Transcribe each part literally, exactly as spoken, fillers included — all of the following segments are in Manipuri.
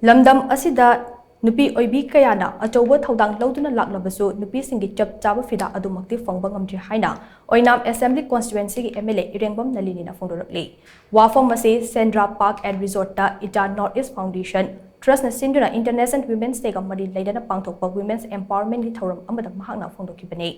ꯂꯝꯗꯝ ꯑꯁꯤꯗ ꯅꯨꯄꯤ ꯑꯣꯏꯕꯤ ꯀꯌꯥꯅ ꯑꯆꯧꯕ ꯊꯧꯗꯥꯡ ꯂꯧꯗꯨꯅ ꯂꯥꯛꯂꯕꯁꯨ, ꯅꯨꯄꯤꯁꯤꯡꯒꯤ ꯆꯞ ꯆꯥꯕ ꯐꯤꯗꯥ ꯑꯗꯨꯃꯛꯇꯤ ꯐꯪꯕ ꯉꯝꯗ꯭ꯔꯤ ꯍꯥꯏꯅ ꯑꯣꯏꯅꯥꯝ ꯑꯦꯁꯦꯝꯕ꯭ꯂꯤ ꯀꯣꯟꯁꯇꯤꯇ꯭ꯋꯦꯟꯁꯤꯒꯤ ꯑꯦꯝ ꯑꯦꯜ ꯑꯦ ꯏꯔꯦꯡꯕꯝ ꯅꯂꯤꯅꯤꯅ ꯐꯣꯡꯗꯣꯔꯛꯂꯤ꯫ ꯋꯥꯐꯝ ꯑꯁꯤ ꯁꯦꯟꯗ꯭ꯔꯥ ꯄꯥꯔꯛ ꯑꯦꯟ ꯔꯤꯖꯣꯔꯠꯇ ꯏꯇꯥ ꯅꯣꯔꯠ ꯏꯁ ꯐꯥꯎꯟꯗꯦꯁꯟ ꯇ꯭ꯔꯁꯅ ꯁꯤꯟꯗꯨꯅ ꯏꯟꯇꯔꯅꯦꯁꯅꯦꯜ ꯋꯤꯃꯦꯟꯁ ꯗꯦꯒ ꯃꯔꯤ ꯂꯩꯅꯅ ꯄꯥꯡꯊꯣꯛꯄ ꯋꯤꯃꯦꯟꯁ ꯑꯦꯝꯄꯥꯋꯔꯃꯦꯟꯒꯤ ꯊꯧꯔꯝ ꯑꯃꯗ ꯃꯍꯥꯛꯅ ꯐꯣꯡꯗꯣꯛꯈꯤꯕꯅꯤ꯫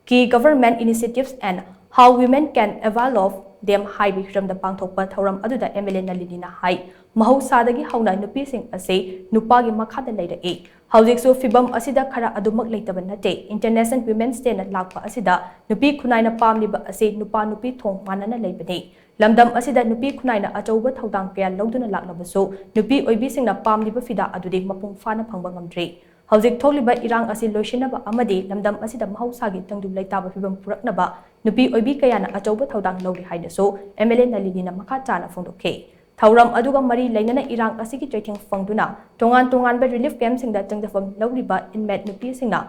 Key Government Initiatives and How Women Can Avail of Them ꯍꯥꯏꯕ ꯍꯤꯔꯝꯗ ꯄꯥꯡꯊꯣꯛꯄ ꯊꯧꯔꯝ ꯑꯗꯨꯗ ꯑꯦꯝ ꯑꯦꯜ ꯑꯦ ꯅꯂꯤꯅꯤꯅ ꯍꯥꯏ, ꯃꯍꯧꯁꯥꯗꯒꯤ ꯍꯧꯅ ꯅꯨꯄꯤꯁꯤꯡ ꯑꯁꯤ ꯅꯨꯄꯥꯒꯤ ꯃꯈꯥꯗ ꯂꯩꯔꯛꯏ꯫ ꯍꯧꯖꯤꯛꯁꯨ ꯐꯤꯚꯝ ꯑꯁꯤꯗ ꯈꯔ ꯑꯗꯨꯃꯛ ꯂꯩꯇꯕ ꯅꯠꯇꯦ꯫ ꯏꯟꯇꯔꯅꯦꯁꯅꯦꯜ ꯋꯤꯃꯦꯟꯁ ꯗꯦꯅ ꯂꯥꯛꯄ ꯑꯁꯤꯗ ꯅꯨꯄꯤ ꯈꯨꯟꯅꯥꯏꯅ ꯄꯥꯝꯂꯤꯕ ꯑꯁꯤ ꯅꯨꯄꯥ ꯅꯨꯄꯤ ꯊꯣꯡ ꯃꯥꯟꯅꯅ ꯂꯩꯕꯅꯤ꯫ ꯂꯝꯗꯝ ꯑꯁꯤꯗ ꯅꯨꯄꯤ ꯈꯨꯟꯅꯥꯏꯅ ꯑꯆꯧꯕ ꯊꯧꯗꯥꯡ ꯀꯌꯥ ꯂꯧꯗꯨꯅ ꯂꯥꯛꯂꯕꯁꯨ, ꯅꯨꯄꯤ ꯑꯣꯏꯕꯤꯁꯤꯡꯅ ꯄꯥꯝꯂꯤꯕ ꯐꯤꯗꯥ ꯑꯗꯨꯗꯤ ꯃꯄꯨꯡ ꯐꯥꯅ ꯐꯪꯕ ꯉꯝꯗ꯭ꯔꯤ꯫ ꯍꯧꯖꯤꯛ ꯊꯣꯛꯂꯤꯕ ꯏꯔꯥꯡ ꯑꯁꯤ ꯂꯣꯏꯁꯤꯟꯅꯕ ꯑꯃꯗꯤ ꯂꯝꯗꯝ ꯑꯁꯤꯗ ꯃꯍꯧꯁꯥꯒꯤ ꯇꯪꯗꯨ ꯂꯩꯇꯥꯕ ꯐꯤꯚꯝ ꯄꯨꯔꯛꯅꯕ ꯅꯨꯄꯤ ꯑꯣꯏꯕꯤ ꯀꯌꯥꯅ ꯑꯆꯧꯕ ꯊꯧꯗꯥꯡ ꯂꯧꯔꯤ ꯍꯥꯏꯅꯁꯨ ꯑꯦꯝ ꯑꯦꯜ ꯑꯦ ꯅꯂꯤꯅꯤꯅ ꯃꯈꯥ ꯇꯥꯅ ꯐꯣꯡꯗꯣꯛꯈꯤ꯫ ꯊꯧꯔꯝ ꯑꯗꯨꯒ ꯃꯔꯤ ꯂꯩꯅꯅ ꯏꯔꯥꯡ ꯑꯁꯤꯒꯤ ꯆꯩꯊꯦꯡ ꯐꯪꯗꯨꯅ ꯇꯣꯉꯥꯟ ꯇꯣꯉꯥꯟꯕ ꯔꯤꯂꯤꯐ ꯀꯦꯝꯞꯁꯤꯡꯗ ꯆꯪꯖꯐꯝ ꯂꯧꯔꯤꯕ ꯏꯟꯃꯦꯠ ꯅꯨꯄꯤꯁꯤꯡꯅ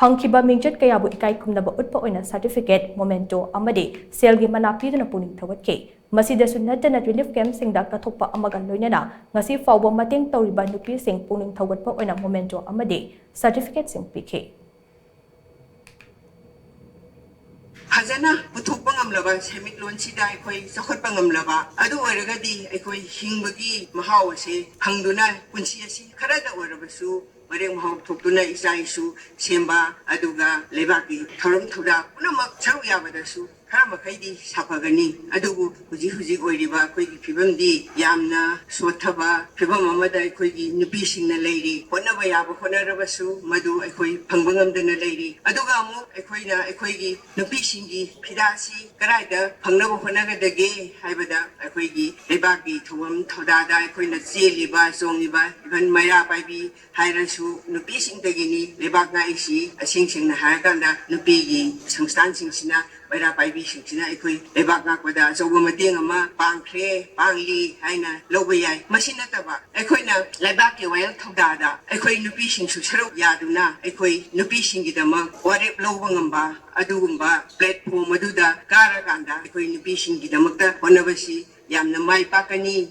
ꯐꯪꯈꯤꯕ ꯃꯤꯡꯆꯠ ꯀꯌꯥꯕꯨ ꯏꯀꯥꯏ ꯈꯨꯝꯅꯕ ꯎꯠꯄ ꯑꯣꯏꯅ ꯁꯥꯔꯇꯤꯐꯤꯀꯦꯠ, ꯃꯣꯃꯦꯟꯇꯣ ꯑꯃꯗꯤ ꯁꯦꯜꯒꯤ ꯃꯅꯥ ꯄꯤꯗꯨꯅ ꯄꯨꯛꯅꯤꯡ ꯊꯧꯒꯠꯈꯤ꯫ ꯃꯁꯤꯗꯁꯨ ꯅꯠꯇꯅ ꯔꯤꯂꯤꯐ ꯀꯦꯝꯞꯁꯤꯡꯗ ꯀꯠꯊꯣꯛꯄ ꯑꯃꯒ ꯂꯣꯏꯅꯅ ꯉꯁꯤ ꯐꯥꯎꯕ ꯃꯇꯦꯡ ꯇꯧꯔꯤꯕ ꯅꯨꯄꯤꯁꯤꯡ ꯄꯨꯛꯅꯤꯡ ꯊꯧꯒꯠꯄ ꯑꯣꯏꯅ ꯃꯣꯃꯦꯟꯇꯣ ꯑꯃꯗꯤ ꯁꯥꯔꯇꯤꯐꯤꯀꯦꯠꯁꯤꯡ ꯄꯤꯈꯤ꯫ ꯐꯖꯅ ꯄꯨꯊꯣꯛꯄ ꯉꯝꯂꯕ ꯁꯦꯟꯃꯤꯠꯂꯣꯟꯁꯤꯗ ꯑꯩꯈꯣꯏ ꯆꯥꯎꯈꯠꯄ ꯉꯝꯂꯕ, ꯑꯗꯨ ꯑꯣꯏꯔꯒꯗꯤ ꯑꯩꯈꯣꯏ ꯍꯤꯡꯕꯒꯤ ꯃꯍꯥꯎ ꯑꯁꯦ ꯐꯪꯗꯨꯅ ꯄꯨꯟꯁꯤ ꯑꯁꯤ ꯈꯔꯗ ꯑꯣꯏꯔꯕꯁꯨ ꯃꯔꯦꯛ ꯃꯍꯥꯎ ꯊꯣꯛꯇꯨꯅ ꯏꯆꯥ ꯏꯁꯨ ꯁꯦꯝꯕ, ꯑꯗꯨꯒ ꯂꯩꯕꯥꯛꯀꯤ ꯊꯧꯔꯝ ꯊꯧꯗꯥ ꯄꯨꯝꯅꯃꯛ ꯁꯔꯨꯛ ꯌꯥꯕꯗꯁꯨ ꯈꯔ ꯃꯈꯩꯗꯤ ꯁꯥꯐꯒꯅꯤ꯫ ꯑꯗꯨꯕꯨ ꯍꯧꯖꯤꯛ ꯍꯧꯖꯤꯛ ꯑꯣꯏꯔꯤꯕ ꯑꯩꯈꯣꯏꯒꯤ ꯐꯤꯕꯝꯗꯤ ꯌꯥꯝꯅ ꯁꯣꯠꯊꯕ ꯐꯤꯕꯝ ꯑꯃꯗ ꯑꯩꯈꯣꯏꯒꯤ ꯅꯨꯄꯤꯁꯤꯡꯅ ꯂꯩꯔꯤ꯫ ꯍꯣꯠꯅꯕ ꯌꯥꯕ ꯍꯣꯠꯅꯔꯕꯁꯨ ꯃꯗꯨ ꯑꯩꯈꯣꯏ ꯐꯪꯕ ꯉꯝꯗꯅ ꯂꯩꯔꯤ꯫ ꯑꯗꯨꯒ ꯑꯃꯨꯛ ꯑꯩꯈꯣꯏꯅ ꯑꯩꯈꯣꯏꯒꯤ ꯅꯨꯄꯤꯁꯤꯡꯒꯤ ꯐꯤꯗꯥꯁꯤ ꯀꯗꯥꯏꯗ ꯐꯪꯅꯕ ꯍꯣꯠꯅꯒꯗꯒꯦ ꯍꯥꯏꯕꯗ, ꯑꯩꯈꯣꯏꯒꯤ ꯂꯩꯕꯥꯛꯀꯤ ꯊꯧꯔꯝ ꯊꯧꯗꯥꯗ ꯑꯩꯈꯣꯏꯅ ꯆꯦꯜꯂꯤꯕ, ꯆꯣꯡꯂꯤꯕ, even ꯃꯩꯔꯥ ꯄꯥꯏꯕꯤ ꯍꯥꯏꯔꯁꯨ ꯅꯨꯄꯤꯁꯤꯡꯗꯒꯤꯅꯤ꯫ ꯂꯩꯕꯥꯛ ꯉꯥꯛꯏꯁꯤ ꯑꯁꯦꯡ ꯁꯦꯡꯅ ꯍꯥꯏꯔꯀꯥꯟꯗ ꯅꯨꯄꯤꯒꯤ ꯁꯪꯁꯊꯥꯟꯁꯤꯡꯁꯤꯅ, ꯃꯩꯔꯥ ꯄꯥꯏꯕꯤꯁꯤꯡꯁꯤꯅ ꯑꯩꯈꯣꯏ ꯂꯩꯕꯥꯛ ꯉꯥꯛꯄꯗ ꯑꯆꯧꯕ ꯃꯇꯦꯡ ꯑꯃ ꯄꯥꯡꯈ꯭ꯔꯦ, ꯄꯥꯡꯂꯤ ꯍꯥꯏꯅ ꯂꯧꯕ ꯌꯥꯏ꯫ ꯃꯁꯤ ꯅꯠꯇꯕ ꯑꯩꯈꯣꯏꯅ ꯂꯩꯕꯥꯛꯀꯤ ꯋꯥꯌꯦꯜ ꯊꯧꯗꯥꯗ ꯑꯩꯈꯣꯏ ꯅꯨꯄꯤꯁꯤꯡꯁꯨ ꯁꯔꯨꯛ ꯌꯥꯗꯨꯅ ꯑꯩꯈꯣꯏ ꯅꯨꯄꯤꯁꯤꯡꯒꯤꯗꯃꯛ ꯋꯥꯔꯦꯞ ꯂꯧꯕ ꯉꯝꯕ ꯑꯗꯨꯒꯨꯝꯕ platform ꯑꯗꯨꯗ ꯀꯥꯔꯀꯥꯟꯗ ꯑꯩꯈꯣꯏ ꯅꯨꯄꯤꯁꯤꯡꯒꯤꯗꯃꯛꯇ ꯍꯣꯠꯅꯕꯁꯤ ꯌꯥꯝꯅ ꯃꯥꯏ ꯄꯥꯛꯀꯅꯤ꯫